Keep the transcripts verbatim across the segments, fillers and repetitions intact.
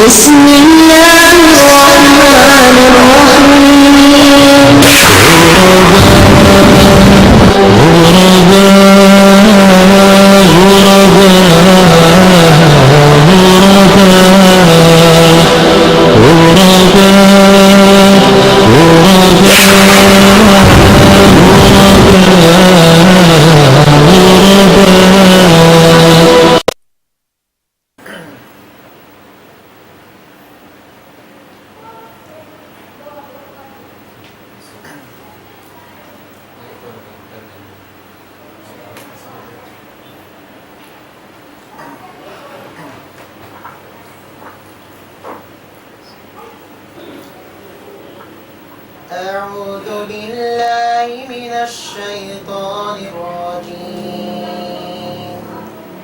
بسم الله الرحمن الرحيم. أعوذ بالله من الشيطان الرجيم.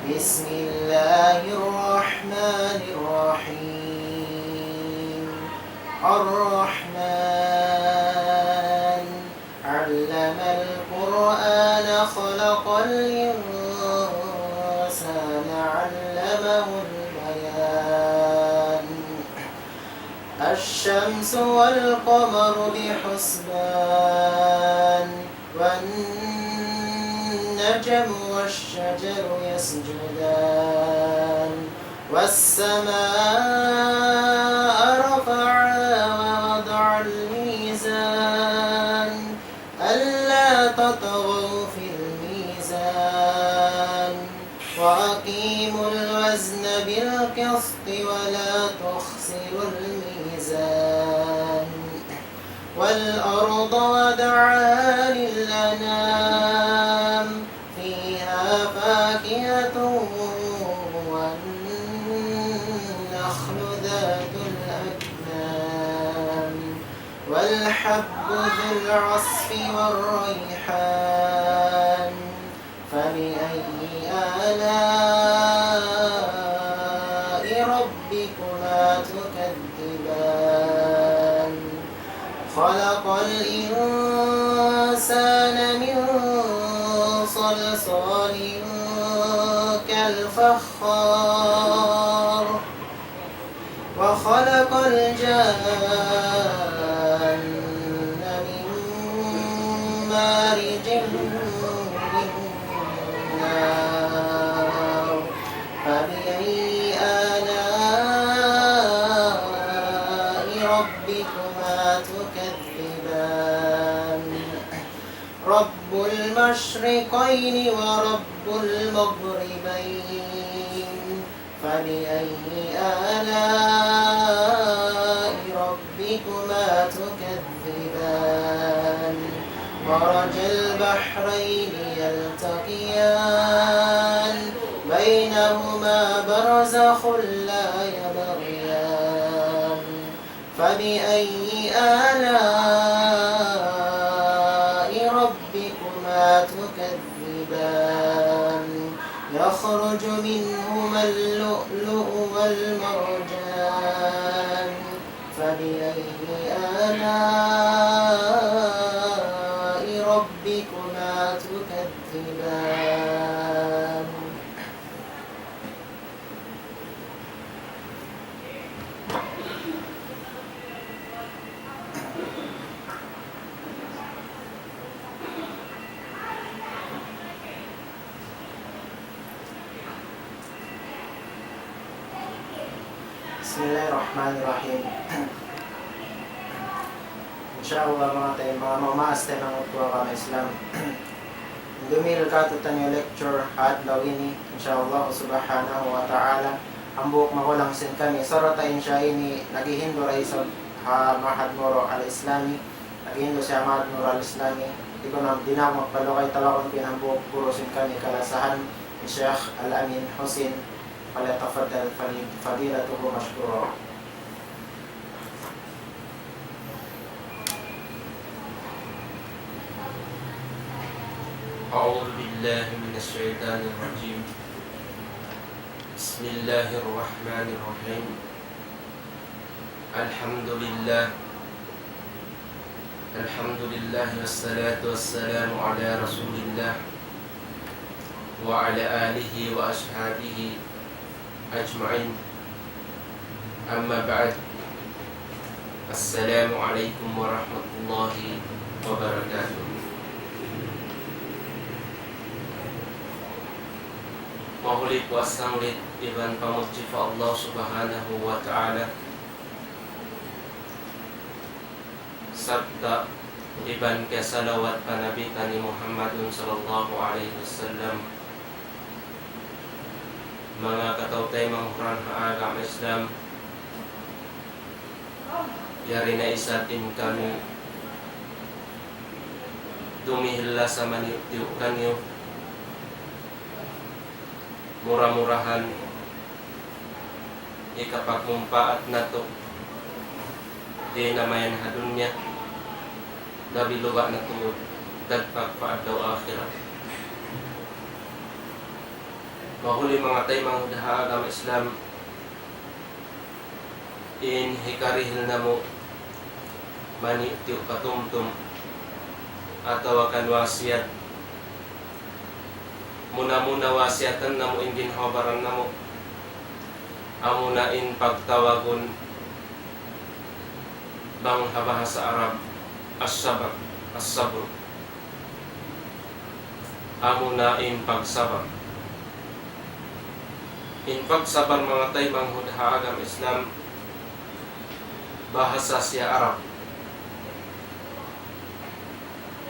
بسم الله الرحمن الرحيم. الرحمن. علم القرآن خلق الإنسان علمه البيان. الشمس والقمر بحسبان. والنجم والشجر يسجدان. والسماء رفعها ووضع الميزان. ألا تطغوا في الميزان وأقيموا الوزن بالقسط ولا تخسروا الميزان. والأرض وضعها للأنام. فيها فاكهة والنخل ذات الأكمام. والحب ذو العصف والريحان. فبأي آلاء ربكما تكذبان؟ خلق الإنسان من صلصال كالفخار. وخلق الجان من مارج من نار. فبأي آلاء ربكما تكذبان؟ رب المشرقين ورب المغربين. فبأي آلاء ربكما تكذبان؟ مرج البحرين يلتقيان. بينهما برزخ لا يبغيان. فبأي آلاء ربكما تكذبان؟ يخرج منهما اللؤلؤ والمرجان. فبأي آلاء ربكما تكذبان؟ بسم الله الرحمن الرحيم. إن شاء الله, manga taymanghud, manga maas taymanghud ku ha agama Islam. Dumihil kātu'niyu lecture ha adlaw ini, in sha Allah subhanahu wa ta'ala, hambuuk makulang sin kami, sarta' in siya ini naghihindu' da isab ha Ma'had Moro Al-Islami, naghihindu' siya ha Ma'had Moro Al-Islami, di' ku na, di' na aku magpalugay, tawagun ku in hambuuk guru sin kami kalasahan, in Sheikh Al-Amin Husin, فليتفضل فضيلته مشكورا. أعوذ بالله من الشيطان الرجيم. بسم الله الرحمن الرحيم. الحمد لله. الحمد لله والصلاة والسلام على رسول الله. وعلى آله وأصحابه أجمعين. أما بعد. السلام عليكم ورحمة الله وبركاته. Mahuli puas sanglit iban pamudji pa Allah Subhanahu wa Ta'ala, sarta' iban kiyasalawat pa Nabi taniyu Muhammadun sallallahu alayhi wasallam. Manga kataw-taymanghuran ha agama Islam, yari na isab in kami dumihil lasa maniyu'-tiyu' kaniyu. Mura-murahan hikapagmumpaat natu' di' na mayan ha dunya, labi luba' na tuud dagpak pa adlaw akhirat. Mahuli manga taymanghud ha agama Islam, in hikarihil namu' maniyu'-tiyu' patumtum atawa kan wasiyat. Muna-muna wasiyatan namu' in ginhawa-baran namu', amuna in pagtawagun bang ha bahasa Arab as-sabr, as-sabr. Amuna in pagsabar. In pagsabar, manga taymanghud ha agama Islam, bahasa siya Arab.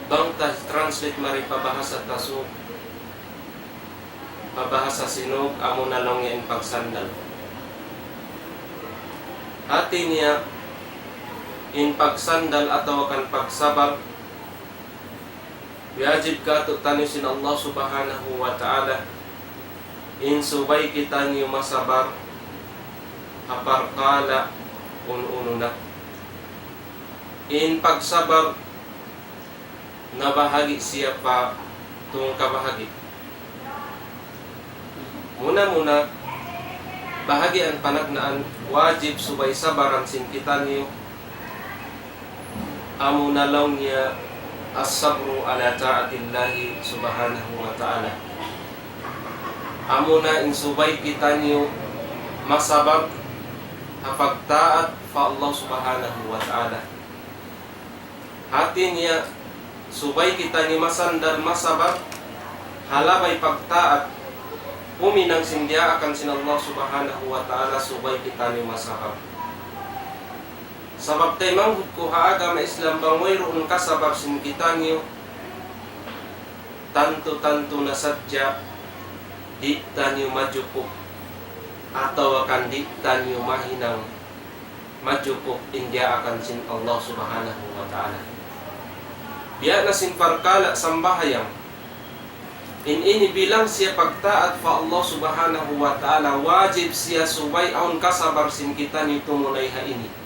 Bang ta translate mari pa bahasa ta Sug, pa bahasa Sinug, amuna laung niya in pagsandal. Hati niya, in pagsandal atawa kan pagsabar, wajib kātu'niyu sin Allah Subhanahu wa Ta'ala, in subay kitaniyu masabar ha parkala' unu-unu na. In pagsabar nabahagi' siya pa tungka bahagi'. Muna-muna, bahagian panagnaan wajib subay sabaran sin kitaniyu, amuna laung niya الصبر على طاعة الله سبحانه وتعالى. Amuna in subay kitaniyu masabar ha pagtaat pa Allah Subhanahu wa Ta'ala. Hati niya, subay kitaniyu masandal masabar ha labay pagtaat, huminang sin diyaakan sin Allah Subhanahu wa Ta'ala, subay kitaniyu masabar. Sabab taymanghud ku ha agama Islam, bang wayruun kasabar sin kitaniyu, tantu-tantu na sadja di' taniyu majukup atawa kan di' taniyu mahinang majukup in diyaakan sin Allah Subhanahu wa Ta'ala. Biya' na sin parkala' sambahayang. In ini bilang siya pagtaat pa Allah Subhanahu wa Ta'ala, wajib siya subay awn kasabar sin kitaniyu tumunay ha ini.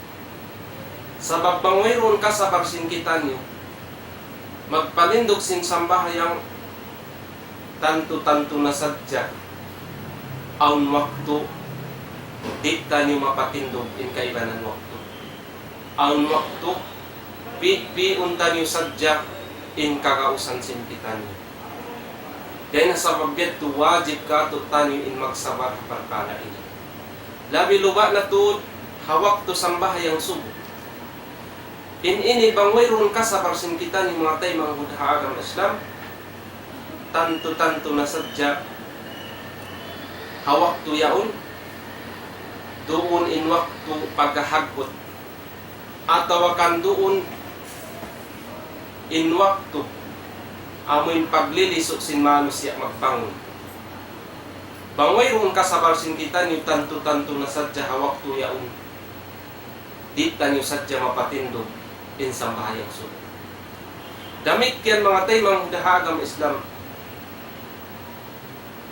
Sabab bang wayruun kasabar sin kitaniyu magpatindug sin sambahayang, tantu-tantu na sadja awn waktu di' taniyu mapatindug in kaibanan waktu. Awn waktu, pi-piun taniyu sadja in kagausan sin kitaniyu. Dayn ha sabab yadtu wajib kātu'niyu in magsabar ha parkala' ini. Labi luba' na tuud ha waktu sambahayang subu. In ini bang wayruun kasabar sin kitaniyu manga taymanghud ha agama Islam, tantu-tantu na sadja ha waktu yaun, duun in waktu pagkahaggut, atawa kan duun in waktu amuin paglilisu' sin manusiya' magbangun. Bang wayruun kasabar sin kitaniyu, tantu-tantu na sadja ha waktu yaun di' taniyu sadja mapatindug in sambahayang subu. Damikkiyan manga taymanghud ha agama Islam,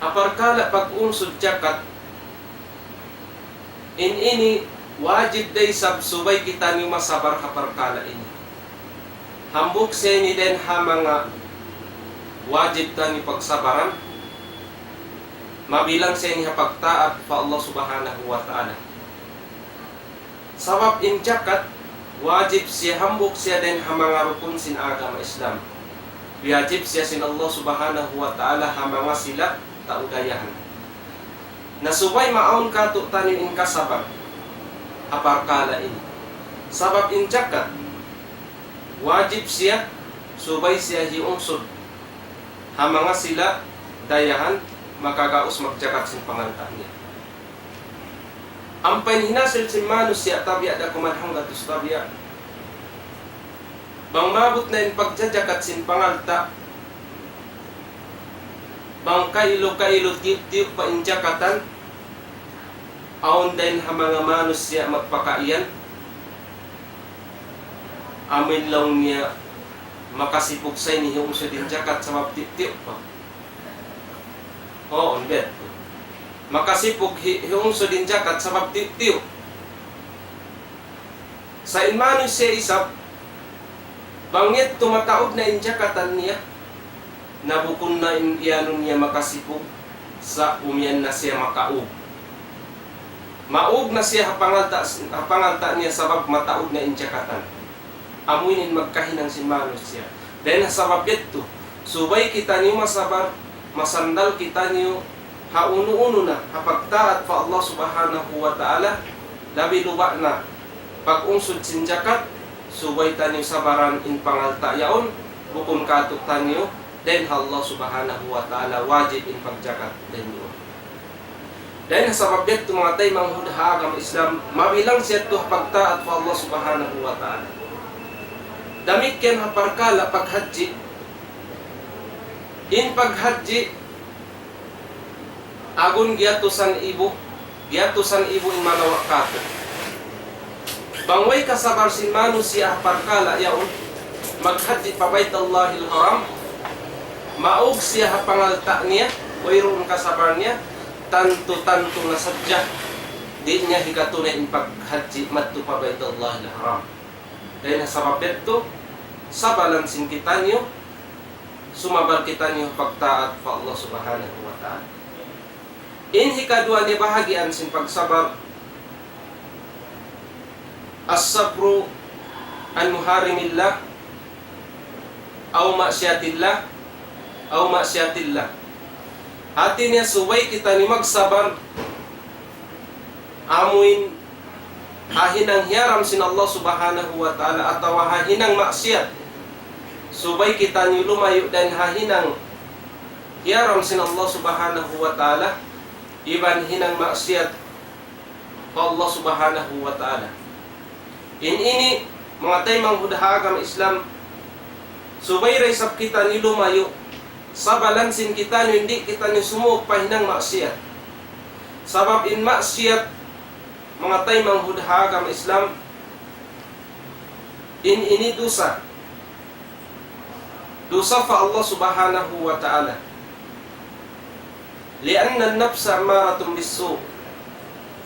ha parkala' pag-unsud jakat, in ini wajib da isab subay kitaniyu masabar ha parkala' ini. Hambuuk siya ini dayn ha manga wajib taniyu pagsabaran, mabilang siya ini ha pagtaat pa Allah Subhanahu wa Ta'ala. Sabab in jakat, wajib siya, hambuuk siya dayn ha manga rukun sin agama Islam. Wajib siya sin Allah Subhanahu wa Ta'ala ha manga sila tau dayahan. Na subay maawn kātu'niyu in kasabar ha parkala' ini. Sabab in jakat, wajib siya, subay siya hiungsud ha manga sila dayahan, makagaus magjakat sin pangalta' niya. Ampa in hinasil sin manusiya' tabiya' da kuman hanggatus tabiya'. Bang maabut na in pagjajakat sin pangalta', bang kailu-kailu tiyup-tiyup pa in jakatan, awn dayn ha manga manusiya' magpakaiyan, amuin laung niya makasipug sa ini hiungsud in jakat sabab tiyup-tiyup pa. Oo, bet. Makasipug hi-, hiungsud in jakat sabab tiyup-tiyup. Sa' in manusiya' isab, bang yadtu mataud na in jakatan niya, na bukun na in iyanun niya makasipug, sa' umiyan na siya makaug. Maug na siya ha pangalta', ha pangalta' niya sabab mataud na in jakatan. Amu ini in magkahinang sin manusiya'. Dayn ha sabab yadtu, subay kitaniyu masabar, masandal kitaniyu ha unu-unu na, ha pagtaat pa Allah Subhanahu wa Ta'ala, labi-labi na pag-ungsud sin jakat, subay taniyu sabaran in pangalta' yaun, bukun kātu'niyu, dayn ha Allah Subhanahu wa Ta'ala wajib in pagjakat dayn duun. Dayn ha sabab yadtu manga taymanghud ha agama Islam, mabilang siya yadtu ha pagtaat pa Allah Subhanahu wa Ta'ala. Damikkiyan ha parkala' paghajji. In paghajji, agun giyatusan ibu, giyatusan ibu in malawa' kātu'. Bang way kasabar sin manusiya' ha parkala' yaun, maghajji pa Baytullahil Haram, maug siya ha pangalta' niya, wayruun kasabar niya, tantu-tantu na sadja, di' niya hikatunay in paghajji madtu pa Baytullahil Haram. Dayn ha sabab yadtu, sabalan sin kitaniyu, sumabar kitaniyu pagtaat pa Allah Subhanahu wa Ta'ala. In hikaduwa niya bahagian sin pagsabar, الصبر عن محارم الله أو معصية الله أو معصية الله. Hati niya subay kitaniyu magsabar, amuin ha hinang hiyaram sin Allah Subhanahu wa Ta'ala atawa ha hinang maksiyat. Subay kitaniyu lumayu' dayn ha hinang hiyaram sin Allah Subhanahu wa Ta'ala, iban hinang maksiyat pa Allah Subhanahu wa Ta'ala. In ini, manga taymanghud ha agama Islam, subay da isab kitaniyu lumayu', sabalan sin kitaniyu, di' kitaniyu sumuuk pa hinang maksiyat. Sabab in maksiyat, manga taymanghud ha agama Islam, in ini dusa. Dusa pa Allah Subhanahu wa Ta'ala. لأن النفس أمارة بالسوء.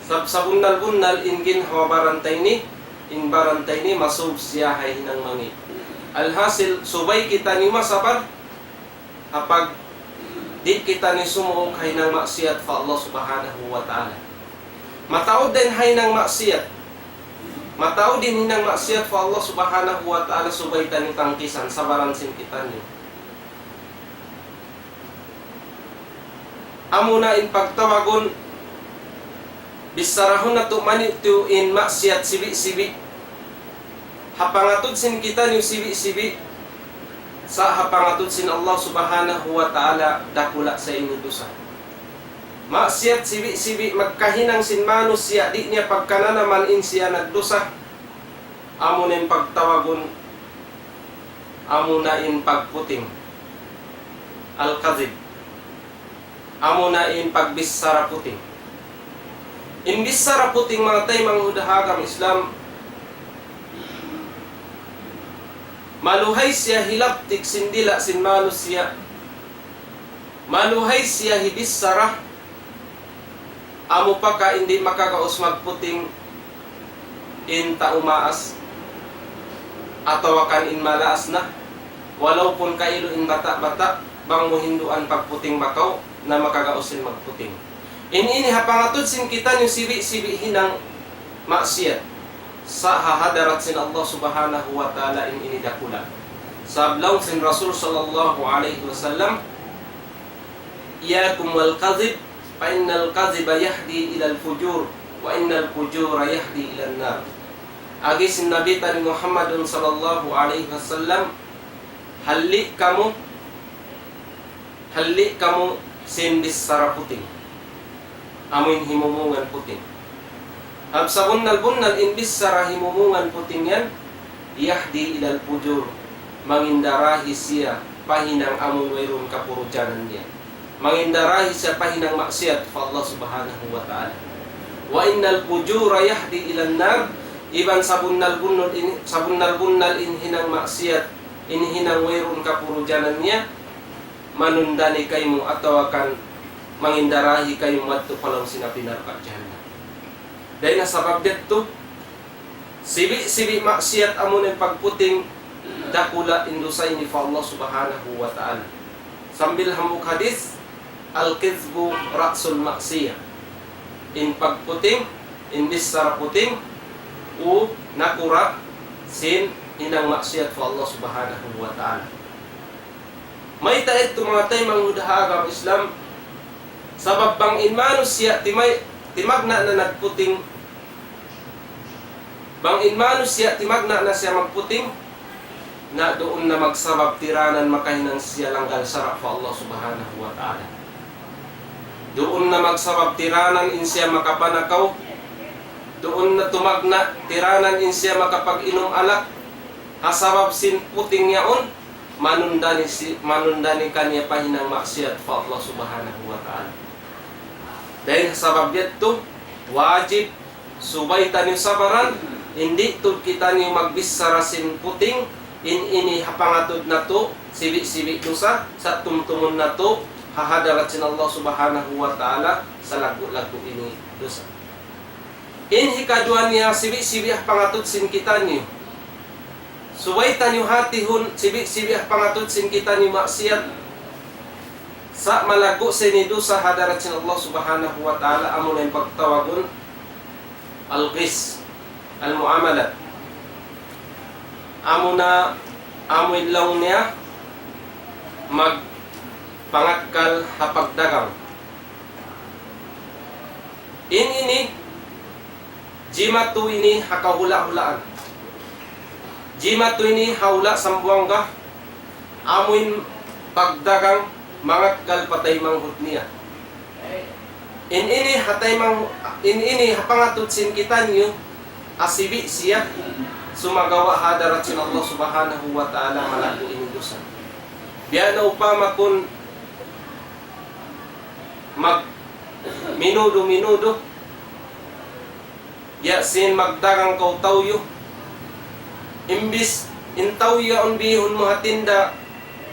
Sab-, sabunnal-bunnal in ginhawa-baran ta ini, in baran ta ini masub siya ha hinang mangī'. Alhasil, subay kitaniyu masabar, ha pag-, di' kitaniyu sumuuk ha hinang maksiyat pa Allah Subhanahu wa Ta'ala. Mataud in ha hinang maksiyat. Mataud in hinang maksiyat pa Allah Subhanahu wa Ta'ala, subay taniyu tangkisan, sabaran sin kitaniyu. Amuna in pagtawagun, bissarahun natu' maniyu-tiyu in maksiyat sibi'-sibi'. Ha pangatud sin kitaniyu sibi'-sibi', sa' ha pangatud sin Allah Subhanahu wa Ta'ala dakula' sa ini dusa. Maksiyat sibi'-sibi' magkahinang sin manusiya' di' niya pagkananaman in siya nagdusa. Amuna in pagtawagun, amuna in pagputing. Al-kadhib. Amuna in pagbichara puting. In bichara puting, manga taymanghud ha agama Islam, maluhay siya hilaptik sin dila' sin manusiya'. Maluhay siya hibichara, amu pa ka in di' makagaus magputing in tau maas, atawa kan in malaas na, walaupun kailu in bata'-bata', bang mu hinduan pagputing ba kaw, na makagaus in magputing. In ini ha pangatud sin kitaniyu sibi'-sibi' hinang maksiyat, sa' ha hadarat sin Allah Subhanahu wa Ta'ala in ini dakula'. Sabab laung sin Rasul sallallahu alayhi wasallam, إياكم والكذب، فإن الكذب يهدي إلى الفجور، وإن الفجور يهدي إلى النار. Agi sin Nabi taniyu Muhammadun sallallahu alayhi wasallam, halli' kamu, halli' kamu sin bichara puting. Amuin himumungan puting. Sabab sabunnal-bunnal in bichara himumungan puting yan, يهدي إلى الفجور, mangindarahi siya pa hinang amun wayruun kapurujanan niya. Mangindarahi siya pa hinang maksiyat pa Allah Subhanahu wa Ta'ala. وإن الفجور يهدي إلى النار, iban sabunnal-bunnal in, sabunnal-bunnal in hinang maksiyat, in hinang wayruun kapurujanan niya, manundani kaymu atawa kan mangindarahi kaymu madtu pa lawm sin api narka' jahannam. Dayn ha sabab yadtu, sibi'-sibi' maksiyat amuin pagputing, dakula' in dusa ini pa Allah Subhanahu wa Ta'ala. Sambil hambuuk hadith, الكذب رأس المعصية. In pagputing, in bichara puting, u nakura' sin hinang maksiyat pa Allah Subhanahu wa Ta'ala. Mayta' yadtu manga taymanghud ha agama Islam? Sabab bang in manusiya' timay-, timagna' na nagputing, bang in manusiya' timagna' na siya magputing, na duun na magsabab tiranan makahinang siya langgal sara' pa Allah Subhanahu wa Ta'ala. Duun na magsabab tiranan in siya makapanakaw. Duun na tumagna' tiranan in siya makapag-inum alak. Ha sabab sin puting yaun, manundani si-, manundani kaniya pa hinang maksiyat pa Allah Subhanahu wa Ta'ala. Dayn ha sabab yadtu, wajib subay taniyu sabaran, in di' tuud kitaniyu magbichara sin puting, in ini ha pangatud natu', sibi'-sibi' dusa, sa' tumtumun natu', ha hadarat sin Allah Subhanahu wa Ta'ala, salaggu'-laggu' ini dusa. In hikaduwa niya, sibi'-sibi' ha pangatud sin kitaniyu. Subay taniyu hatihun, sibi'-sibi' ha pangatud sin kitaniyu maksiyat. Sa' malaggu' sa ini dusa ha hadarat sin Allah Subhanahu wa Ta'ala, amuna in pagtawagun al-ghish, al-mu'amalat. Amuna, amu in laung niya, magpangakkal ha pagdagang. In ini, jimatu ini ha kahula'-hulaan. Jimatu ini ha hula' Sambuwangga, amuin pagdagang mangakkal pa taymanghud niya. In ini ha taymang-, in ini ha pangatud sin kitaniyu, asibi' siya, sumagawa' ha hadarat sin Allah Subhanahu wa Ta'ala malaggu' ini dusa. Biya' na upama kun mag-, minudu-minudu, ya sin magdagang kaw tawyu. Imbis in tawyu yaun bihun mu ha tinda,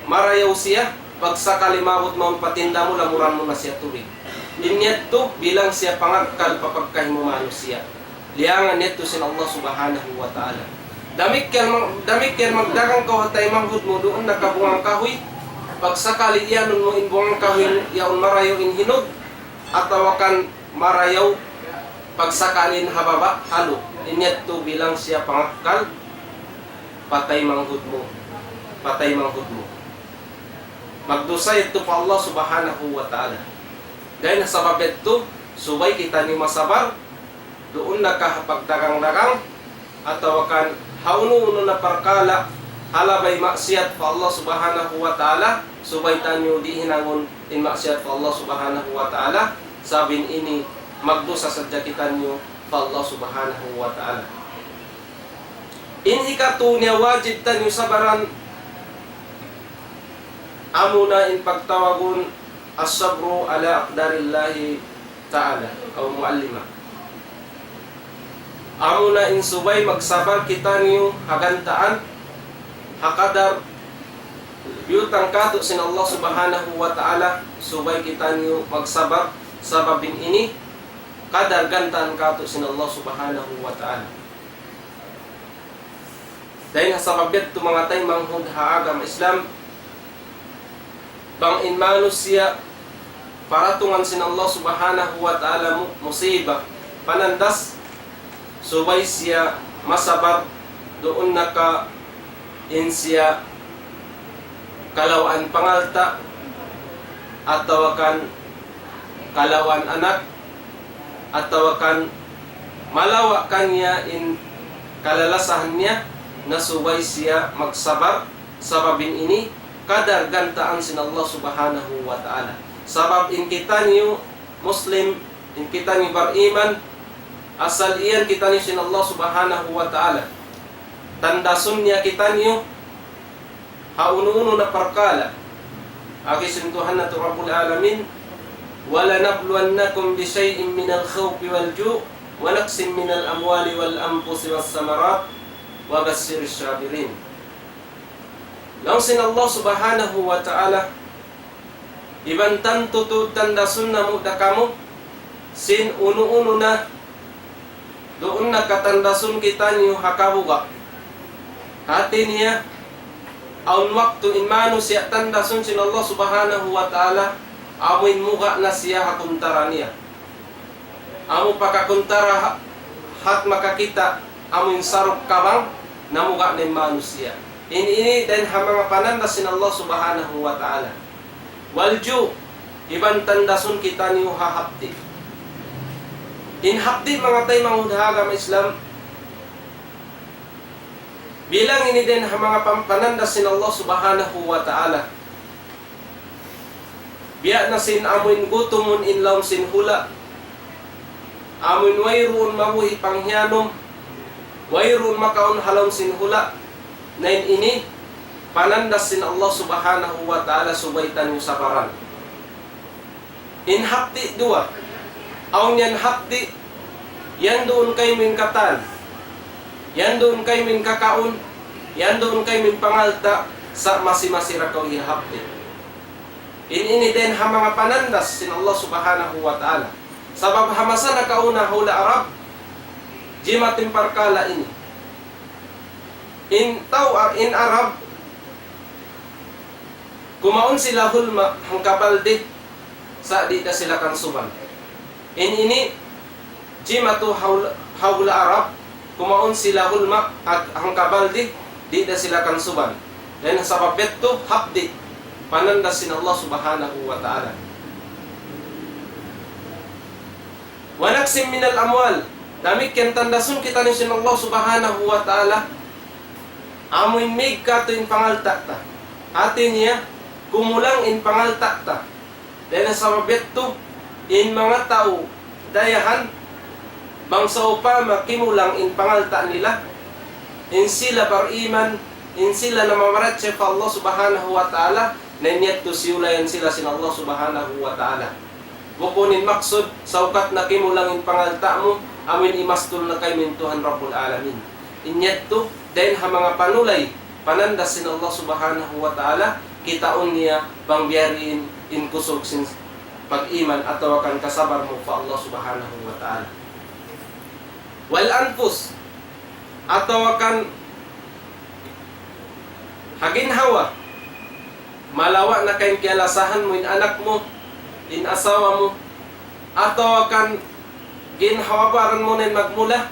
marayaw siya, pagsakali maabut mawn pa tinda mu, lamuran mu na siya tubig. In yadtu bilang siya pangakkal pa pagkahi mu manusiya'. Liyangan yadtu sin Allah Subhanahu wa Ta'ala. Damikkiyan mag-, damikkiyan magdagang kaw ha taymanghud mu duun na ka bunga kahuy. Pagsakali iyanun mu in bunga kahuy yaun marayaw in hinud, atawa kan marayaw, pagsakali in ha baba', halu. In yadtu bilang siya pangakkal pa taymanghud mu, pa taymanghud mu. Magdusa yadtu pa Allah Subhanahu wa Ta'ala. Dayn ha sabab yadtu, subay kitaniyu masabar, duun na ka ha pagdagang-dagang, atawa kan ha unu-unu na parkala', ha labay maksiyat pa Allah Subhanahu wa Ta'ala, subay taniyu di' hinangun in maksiyat pa Allah Subhanahu wa Ta'ala, sabab in ini magdusa sadja kitaniyu pa Allah Subhanahu wa Ta'ala. In hikatu niya wajib taniyu sabaran, amuna in pagtawagun الصبر على أقدار الله تعالى أو معلمة. Amuna in subay magsabar kitaniyu ha gantaan, ha kadar biyutang katu' sin Allah Subhanahu wa Ta'ala, subay kitaniyu magsabar, sabab in ini kadar gantaan katu' sin Allah Subhanahu wa Ta'ala. Dayn ha sabab yadtu manga taymanghud ha agama Islam, bang in manusiya' paratungan sin Allah Subhanahu wa Ta'ala mu-, musiba, panandas, subay siya masabar, duun na ka in siya kalawaan pangalta', atawa kan kalawaan anak, atawa kan malawa' kaniya in kalalasahan niya, na subay siya magsabar, sabab in ini kadar gantaan sin Allah Subhanahu wa Ta'ala. Sabab in kitaniyu Muslim, in kitaniyu bariman, asal iyan kitaniyu sin Allah Subhanahu wa Ta'ala. Tandasun niya kitaniyu ha unu-unu na parkala'. Agi sin Tuhan natu' Rabbul Alamin, وَلَنَبْلُوَنَّكُمْ بِشَيْءٍ مِنَ الْخَوْفِ وَالْجُوعِ وَنَقْصٍ مِنَ الْأَمْوَالِ وَالْأَنْفُسِ وَالثَّمَرَاتِ وَبَشِّرِ الصَّابِرِينَ. Laung sin Allah Subhanahu wa Ta'ala, iban tantu tuud tandasun namu' da kamu sin unu-unu na duun na katandasun kitaniyu ha kabuga'. Hati niya, awn waktu in manusiya' tandasun sin Allah Subhanahu wa Ta'ala, amu in muga' na siya ha kuntara niya. Amu pagkakuntara ha-, hat makakita', amu in saruk kabang, namuga' na in manusiya'. In ini dayn ha manga panandas sin Allah Subhanahu wa Ta'ala. Wal ju', iban tandasun kitaniyu ha hapdi'. In hapdi' manga taymanghud ha agama Islam, bilang ini dayn ha manga pam-, panandas sin Allah Subhanahu wa Ta'ala. Biya' na sin amu in gutumun in lawm sin hula'. Amu in wayruun mabuhi' panghiyanum. Wayruun makaun ha lawm sin hula'. Na in ini, panandas sin Allah Subhanahu wa Ta'ala subay taniyu sabaran. In hapdi' duwa. Awn yan hapdi', yan duun kaymu in katan. Yan duun kaymu in kakaun. Yan duun kaymu in pangalta', sa' masi-masi ra kaw hihapdi'. In ini dayn ha manga panandas sin Allah Subhanahu wa Ta'ala. Sabab ha masa nakauna ha hula' Arab, jimat in parkala' ini. In tau, in Arab, kumaun sila hulma hangka baldi, sa' di' da sila kansuban. In ini, jimatu ha hul-, ha hula' Arab, kumaun sila hulma ag-, hangka baldi, di' da sila kansuban. Dayn ha sabab yadtu, hapdi', panandas sin Allah Subhanahu wa Ta'ala. وَنَقْصٍ مِنَ الْأَمْوَالِ. Damikkiyan tandasun kitaniyu sin Allah Subhanahu wa Ta'ala, amu in mīg katu' in pangalta' ta. Hati niya, kumulang in pangalta' ta. Dayn ha sabab yadtu, in manga tau dayahan, bang sawpama kimulang in pangalta' nila, in sila bariman, in sila namamarachaya pa Allah Subhanahu wa Ta'ala, na in yadtu siyulayan sila sin Allah Subhanahu wa Ta'ala. Bukun in maksud, saukat na kimulang in pangalta' mu, amu in imastul na kaymu in Tuhan Rabbul Alamin. In yadtu, dayn ha manga panulay, panandas sin Allah Subhanahu wa Ta'ala, kitaun niya bang biya' diin in kusug sin pag-iman atawa kan kasabar mu pa Allah Subhanahu wa Ta'ala. Wal anfus, atawa kan ha ginhawa, malawa' na kaymu kiyalasahan mu in anak mu, in asawa mu, atawa kan ginhawa-baran mu na in magmula,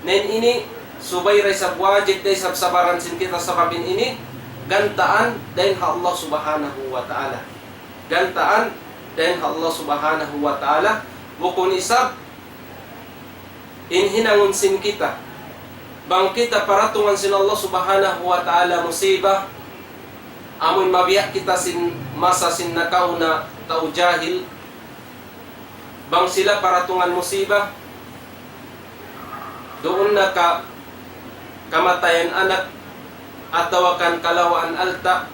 na in ini subay da isab wajib da isab sabaran sin kita sabab in ini, gantaan dayn ha Allah Subhanahu wa Ta'ala. Gantaan dayn ha Allah Subhanahu wa Ta'ala, bukun isab in hinangun sin kita. Bang kita paratungan sin Allah Subhanahu wa Ta'ala musiba, amun mabiya' kita sin masa sin nakauna tau jahil, bang sila paratungan musiba, duun na ka kamatayan anak, atawa kan kalawaan alta',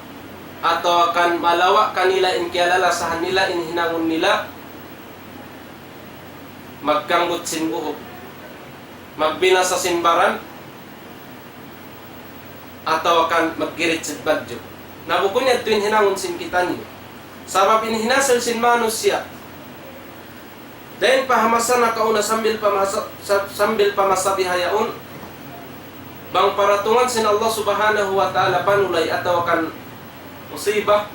atawa kan malawa' kanila in kiyalalasahan nila, in hinangun nila, magkanggut sin buhuk, magbinasa sin baran, atawa kan maggirit sin badju'. Na bukun yadtu in hinangun sin kitaniyu. Sabab in hinasil sin manusiya', dayn pa ha masa nakauna sambil pa masa, sa-, sambil pa masa bihaun, bang paratungan sin Allah Subhanahu wa Ta'ala panulay atawa kan musiba,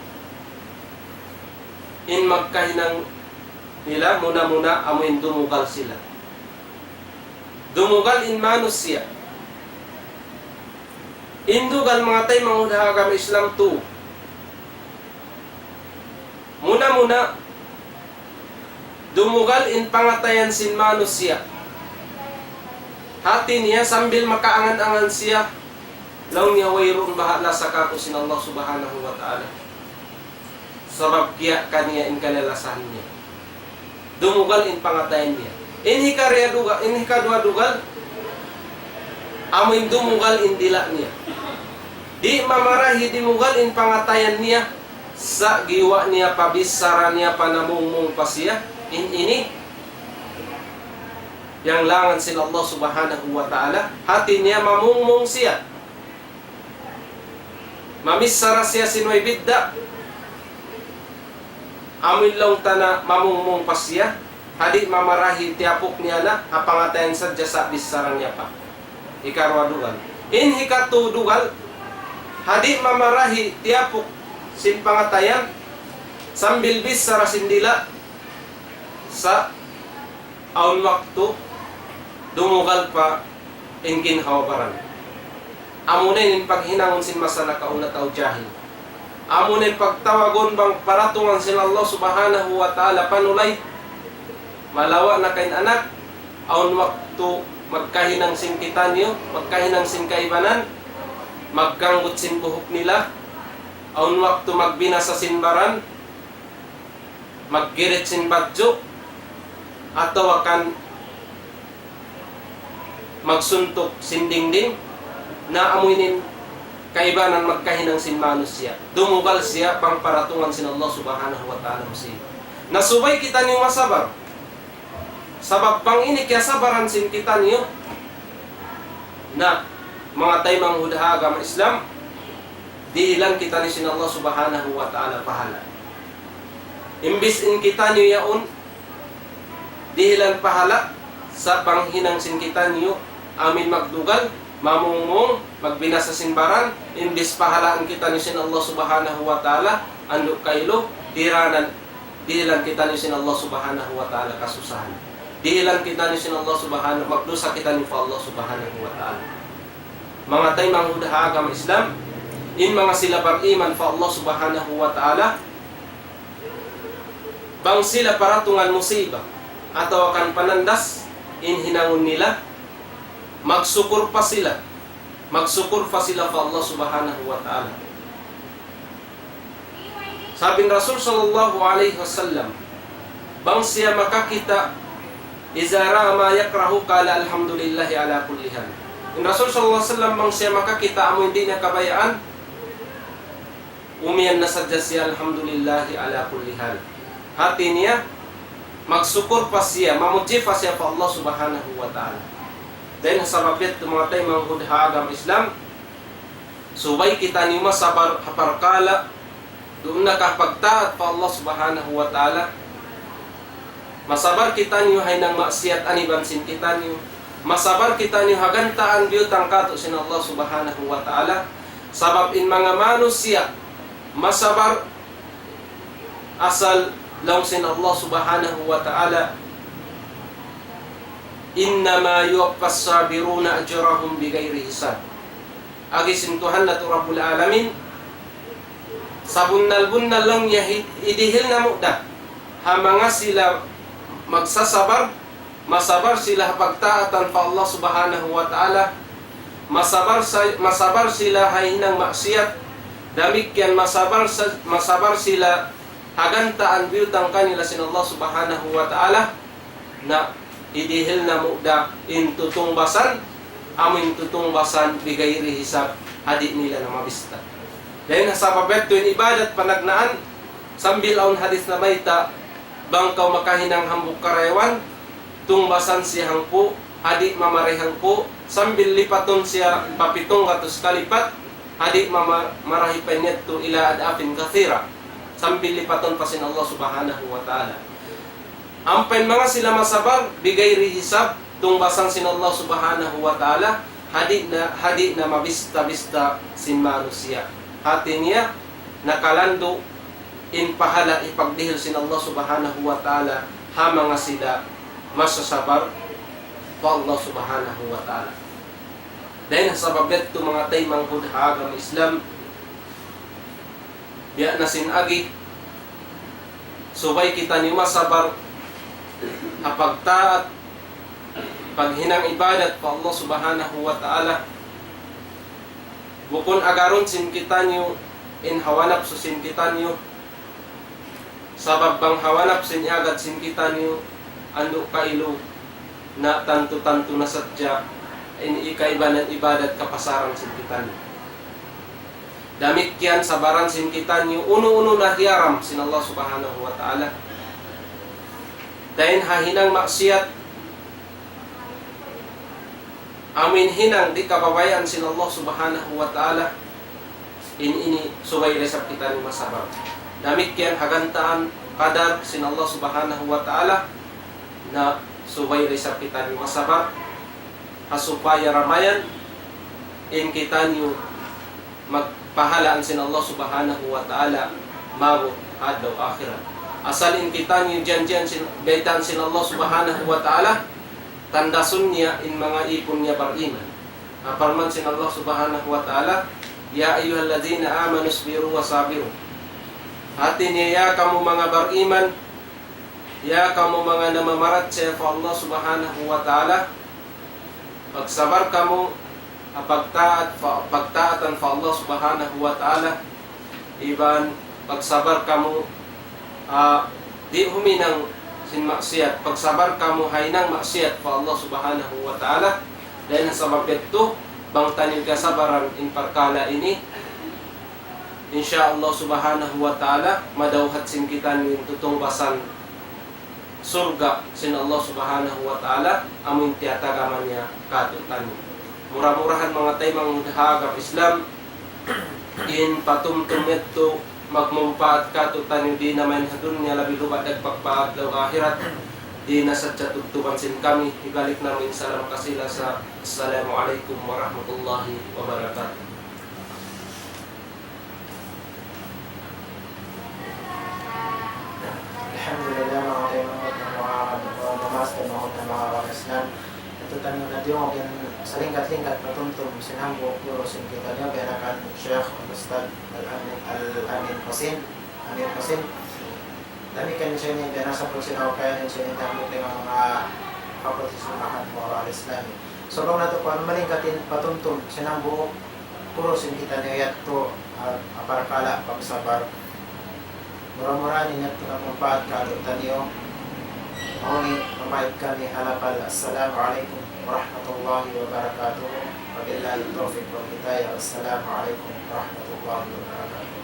in magkahinang nila muna-muna amu in dumugal sila. Dumugal in manusiya'. In dugal manga taymanghud ha agama Islam tu. Muna-muna, dumugal in pangatayan sin manusiya'. Hati niya sambil makaangan-angan siya, laung niya, wayruun baha' lasa kāku' sin Allah Subhanahu wa Ta'ala. Sabab kiya' kaniya in kalalasahan niya. Dumugal in pangatayan niya. In hikariya dugal, in hikaduwa dugal, amu in dumugal in dila' niya. Di' mamarahi dimugal in pangatayan niya, sa' giyuwa' niya pa, bichara niya pa, namungmung pa siya in ini. Piyanglangan sin Allah Subhanahu wa Ta'ala, hati niya mamungmung siya. Mamichara siya sin way bidda'. Amu in laung ta na mamungmung pa siya. Ha di' mamarahi tiyapuk niya na, ha pangatayan sadja sa' bichara niya pa. Hikaruwa dugal. In hikatū dugal, ha di' mamarahi tiyapuk sin pangatayan, sambil bichara sin dila', sa' awn waktu dumugal pa in ginhawa-baran. Amuna in paghinangun sin masa nakauna tau jahil. Amuna in pagtawagun bang paratungan sin Allah Subhanahu wa Ta'ala panulay. Malawa' na kaw in anak, awn waktu magkahinang sin kitaniyu, magkahinang sin kaibanan, magganggut sin buhuk nila, awn waktu magbinasa sin baran, maggirit sin badju', atawa kan magsuntuk sin dingding, na amu ini in kaibanan magkahinang sin manusiya'. Dumugal siya bang paratungan sin Allah Subhanahu wa Ta'ala musiba. Na subay kitaniyu masabar. Sabab bang ini kiyasabaran sin kitaniyu, na manga taymanghud ha agama Islam, dihilan kitaniyu sin Allah Subhanahu wa Ta'ala pahala. Imbis in kitaniyu yaun dihilan pahala, sa' panghinang sin kitaniyu amu in magdugal, mamungmung, magbinasa sin baran, imbis pahalaan kitaniyu sin Allah Subhanahu wa Ta'ala, andu' kailu, tiranan, dihilan kitaniyu sin Allah Subhanahu wa Ta'ala kasusahan. Dihilan kitaniyu sin Allah Subhanahu, magdusa kitaniyu pa Allah Subhanahu wa Ta'ala. Manga taymanghud ha agama Islam, in manga sila bariman pa Allah Subhanahu wa Ta'ala, bang sila paratungan musiba atawa kan panandas in hinangun nila, magsukur pa sila. Magsukur pa sila pa Allah Subhanahu wa Ta'ala. Sabab in Rasul sallallahu alayhi wasallam, bang siya makakita', إذا رأى ما يكره قال الحمد لله على كل حال. In Rasul sallallahu alayhi wasallam, bang siya makakita' amu in di' niya kabayaan, umiyan na sadja siya, الحمد لله على كل حال. Hati niya, magsukur pa siya, mamudji pa siya pa Allah Subhanahu wa Ta'ala. Dayn ha sabab yadtu, manga taymanghud ha agama Islam, subay kitaniyu masabar ha parkala' duun na ka pagtaat pa Allah Subhanahu wa Ta'ala. Masabar kitaniyu ha hinang maksiyat aniban sin kitaniyu. Masabar kitaniyu ha gantaan biyutang kātu' sin Allah Subhanahu wa Ta'ala. Sabab in manga manusiya' masabar asal laung sin Allah Subhanahu wa Ta'ala, إنما يوفى الصابرون أجرهم بغير حساب. Agi sin Tuhan natu' Rabbul Alamin, sabunnal-bunnal laung niya hi-, hidihil namu' da ha manga sila magsasabar, masabar sila ha pagtaatan pa Allah Subhanahu wa Ta'ala, masabar sa-, masabar sila ha hinang maksiyat, damikkiyan masabar sa-, masabar sila ha gantaan biyutang kanila sin Allah Subhanahu wa Ta'ala, na hidihil namu' da in tutungbasan, amu in tutungbasan بغير حساب, ha di' nila na mabista. Dayn ha sabab yadtu in ibadat panagnaan, sambil awn hadith namayta', bang kaw makahinang hambuuk karayawan, tungbasan siya hangpu', ha di' mamarahi hangpu', sambil lipatun siya pa pitung gatus kalipat, ha di' mama-, marahi pa in yadtu إلى أضعاف كثيرة, sambil lipatun pa sin Allah Subhanahu wa Ta'ala. Ampa in manga sila masabar, بغير حساب, tungbasan sin Allah Subhanahu wa Ta'ala, ha di' na, ha di' na mabista-bista sin manusiya'. Hati niya, nakalandu' in pahala hipagdihil sin Allah Subhanahu wa Ta'ala ha manga sila masasabar pa Allah Subhanahu wa Ta'ala. Dayn ha sabab yadtu, manga taymanghud ha agama Islam, biya' na sin agi, Subay kitaniyu masabar ha pagtaat, paghinang ibadat pa Allah Subhanahu wa Ta'ala. Bukun agarun sin kitaniyu in hawa napsu sin kitaniyu, sabab bang hawa napsu in iyagad sin kitaniyu, andu' kailu na tantu-tantu na sadja in kaibanan ibadat kapasaran sin kitaniyu. Damikkiyan sabaran sin kitaniyu unu-unu na hiyaram sin Allah Subhanahu wa Ta'ala. Dayn ha hinang maksiyat, amuin hinang di' kababayaan sin Allah Subhanahu wa Ta'ala, in ini subay da isab kitaniyu masabar. Damikkiyan ha gantaan kadar sin Allah Subhanahu wa Ta'ala, na subay da isab kitaniyu masabar, ha supaya da mayan in kitaniyu magpahalaan sin Allah Subhanahu wa Ta'ala maabut ha adlaw akhirat. Asal in kitaniyu janjian sin, baytaan sin Allah Subhanahu wa Ta'ala, tandasun niya in manga ipun niya bariman. Ha parman sin Allah Subhanahu wa Ta'ala, يا أيها الذين آمنوا اصبروا وصابروا. Hati niya, ya kamu manga bariman, ya kamu manga namamarachaya pa Allah Subhanahu wa Ta'ala, pagsabar kamu ha pagtaat pa, pagtaatan pa Allah Subhanahu wa Ta'ala, iban pagsabar kamu ha di' huminang sin maksiyat, pagsabar kamu ha hinang maksiyat pa Allah Subhanahu wa Ta'ala. Dayn ha sabab yadtu, bang taniyu kasabaran in parkala' ini, insya Allah Subhanahu wa Ta'ala, madawhat sin kitaniyu in tutungbasan surga' sin Allah Subhanahu wa Ta'ala, amu in tiyatagama niya kātu'niyu. Mura-murahan manga taymanghud ha agama Islam, in patumtum yadtu magmumpaat kātu'niyu di' na mayan ha dunya, labi luba' dagpak pa adlaw akhirat. Di' na sadja tubtuban sin kami, hibalik namu' in salam kasi-lasa. Assalamu alaykum warahmatullahi wabarakatuh. Alhamdulillah, manga taymanghud, manga, manga master, manga, manga Islam. Yadtu taniyu na diyungug in salingkat-lingkat patumtum sin hambuuk guru sin kitaniyu, biya' na kan Sheikh Al-Ustadz Al-Amin, Al-Amin Husin, Amir Husin. Damikkiyan siya ini, biya' na sabbut sin aku kaya, in siya ini hambuuk dayn ha manga fakulti sin ma'had Mu'arrah al-Islami. So, bang natu' kuwan malingkat in patumtum sin hambuuk guru sin kitaniyu yadtu, ah, ha parkala' pagsabar. Mura-murahan in yadtu nagmumpaat kātu'niyu. Amu ini, pamaid kami ha lapal. Assalamu alaykum warahmatullahi wabarakatuh. Wabillahi tawfiq wal hidayah. Assalamu alaykum warahmatullahi wabarakatuh.